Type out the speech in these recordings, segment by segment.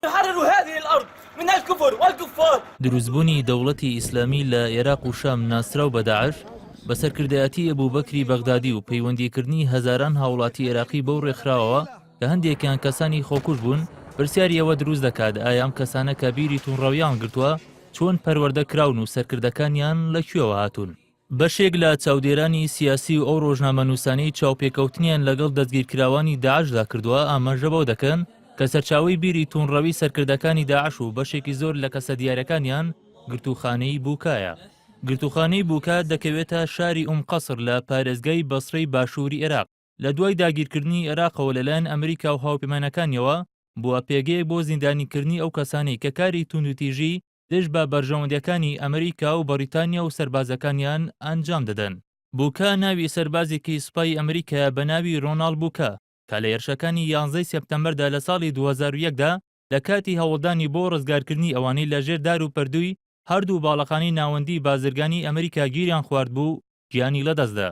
نحرر هذه الأرض من الكفر والكفار. دروستبوونی دەوڵەتی ئیسلامی لە ئێراق و شام ناسراو بە داعش بە سەرکردایەتی ئەبوبەکری بەغدادی و پەیوەندیکردنی هەزاران هاوڵاتی ئێراقی بەو ڕێکخراوەوە کە هەندێکیان کەسانی خۆکوژ بوون، پرسیاری ئەوە دروست دەکات ئایا ئەم کەسانە کە بیری توندڕەویان گرتووە چۆن پەروەردە کراون و سەرکردەکانیان لە کوێوە هاتوون؟ بەشێک لە چاودێرانی سیاسی و ئەو ڕۆژنامەنووسانەی چاوپێکەوتنیان لەگەڵ دەستگیرکراوانی داعشدا کردووە ئاماژە بەوە دەکەن کە سەرچاوەی بیری توندڕەوی سەرکردەکانی داعش و بەشێکی زۆر لە کەسە دیارەکانیان گرتووخانەی بوکایە. گرتووخانەی بوکا دەکەوێتە شاری ئوم قەسر لە پارێزگای بەسرەی باشووری ئێراق. لە دوای داگیرکردنی ئێراقەوە لەلایەن ئەمریکا و هاوپەیمانەکانیەوە بووە پێگەیەک بۆ زیندانیکردنی ئەو کەسانەی کە کاری توندوتیژی دژ بە بەرژەوەندیەکانی ئەمریکا و بەڕیتانیا و سەربازەکانیان ئەنجام دەدەن. بوکا ناوی سەربازێکی سوپای ئەمریکایە بە ناوی رۆناڵد بوکا کە لە هێرشەکانی یانزەی سێپتەمبەردا لە ساڵی 2001 دا لە کاتی هەوڵدانی بۆ ڕزگارکردنی ئەوانەی لە ژێر دار و پەردووی هەردوو باڵەخانەی ناوەندی بازرگانی ئەمریکا گیریان خواردبوو گیانی لەدەستدا.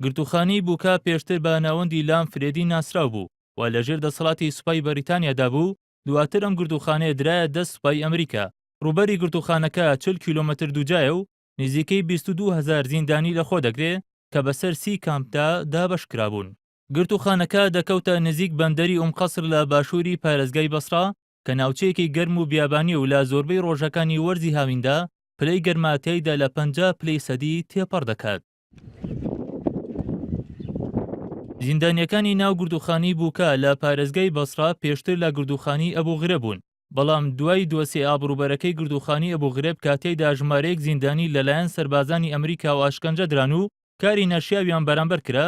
گرتووخانەی بوکا پێشتر بە ناوەندی لام فرێدی ناسراو بوو و لەژێر دەسەڵاتی سوپای بەریتانیادا بوو، دواتر ئەم گرتووخانەیە درایە دەست سوپای ئەمریکا. ڕووبەری گرتووخانەکە 40 کیلۆمەتر دووجایە و نزیکەی 22 هەزار زیندانی لەخۆ دەگرێ کە بەسەر 30 کامپدا دابەش کرابوون. گرتووخانەکە دەکەوتە نزیک بەندەری ئوم قەسر لە باشووری پارێزگای بەسڕا کە ناوچەیەکی گەرم و بیابانییە و لە زۆربەی ڕۆژەکانی وەرزی هاویندا پلەی گەرما تیایدا لە 50 پلەی سەدی تێپەڕ دەکات. زیندانییەکانی ناو گردووخانەی بوکا لە پارێزگای بەسڕە پێشتر لە گردووخانەی ئەبو غرێب بوون، بەڵام دوای دۆسیە ئابڕووبەرەکەی گردووخانەی ئەبو غرێب کە تێیدا ژمارەیەک زیندانی لەلایەن سەربازانی ئەمریکاوە ئەشکەنجە دران و کاری نەشیاویان بەرامبەر کرا،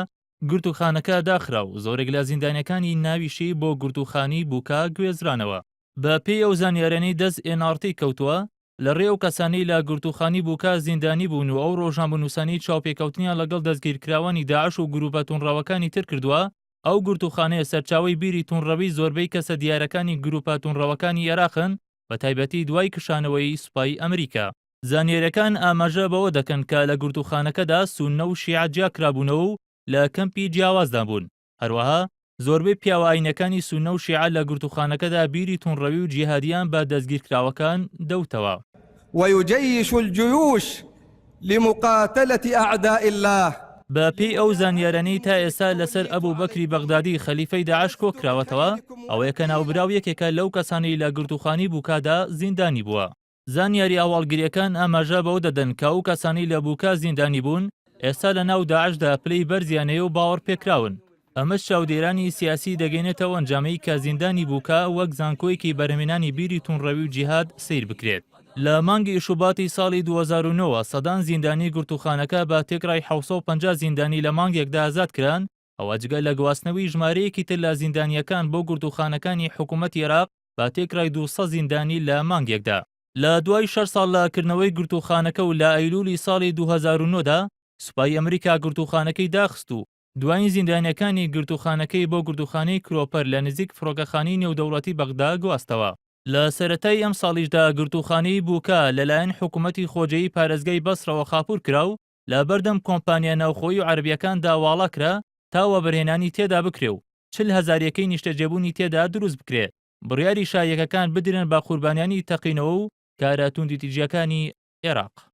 گرتووخانەکە داخرا و زۆرێک لە زیندانییەکانی ناویشی بۆ گرتووخانەی بوکا گوێزرانەوە. بە پێی ئەو زانیاریانەی دەست ئێن ئاڕ تی کەوتووە، لە ڕێی ئەو کەسانەی لە گرتووخانەی بوکا زیندانی بوون و ئەو ڕۆژنامەنووسانەی چاوپێکەوتنیان لەگەڵ دەستگیرکراوانی داعش و گرووپە توندڕەوەکانی تر کردووە، ئەو گرتووخانەیە سەرچاوەی بیری توندڕەوی زۆربەی کەسە دیارەکانی گرووپە توندڕەوەکانی ئێراقن، بەتایبەتی دوای کشانەوەی سوپای ئەمریکا. زانیارییەکان ئاماژە بەوە دەکەن کە لە گرتووخانەکەدا سوننە و شیعە جیاکرابوونەوە و لە کەمپی جیاوازدا بوون. هەروەها زۆربەی پیاوە ئاینەکانی سوننە و شیعە لە گرتووخانەکەدا بیری توندڕەوی و جیهادیان بە دەستگیرکراوەکان دەوتەوە. ویجیش الجیوش لمقاتلە اعداء اللە. بە پێی ئەو زانیارانەی تا ئێستا لەسەر ئەبو بەکری بەغدادی خەلیفەی داعش کۆکراوەتەوە، ئەوەیە کە ناوبراو یەکێکە لەو کەسانەی لە گرتووخانەی بوکادا زیندانی بووە. زانیارییە هەواڵگرییەکان ئاماژە بەوە دەدەن کە ئەو کەسانەی لە بوکا زیندانی بوون ئێستا لە ناو داعشدا پلەی بەرزیان هەیە و باوەڕپێکراون. ئەمەش چاودێرانی سیاسی دەگەینێتە ئەو ئەنجامەی کە زیندانی بوکا وەک زانکۆیەکی بەرهەمهێنانی بیری توندڕەوی و جیهاد سەیر بکرێت. لە مانگی شوباتی ساڵی 2009 وە سەدان زیندانی گرتووخانەکە بە تێکڕای 750 زیندانی لە مانگێکدا ئازاد کران، ئەوە جگە لە گواستنەوەی ژمارەیەکی تر لە زیندانییەکان بۆ گرتووخانەکانی حکوومەتی عێراق بە تێکرای 200 زیندانی لە مانگێکدا. لە دوای شەش ساڵ لە کردنەوەی گرتووخانەکە و لە ئەیلوولی ساڵی 2009 دا سوپای ئەمریکا گرتووخانەکەی داخست و دوایین زیندانییەکانی گرتووخانەکەی بۆ گرتووخانەی کرۆپەر لە نزیک فڕۆکەخانەی نێودەوڵەتی بەغدا گواستەوە. لە سەرەتای ئەمساڵیشدا گرتووخانەی بوکا لەلایەن حکوومەتی خۆجێیی پارێزگای بەسرەوە خاپوور کرا و لە بەردەم کۆمپانیا ناوخۆیی و عەرەبییەکاندا واڵا کرا تا وەبەرهێنانی تێدا بکرێ و 40,000 یەکەی نیشتەجێبوونی تێدا دروست بکرێ، بڕیاریشە یەکەکان بدرێن بە قوربانیانی تەقینەوە و کارە توندوتیژییەکانی عێراق.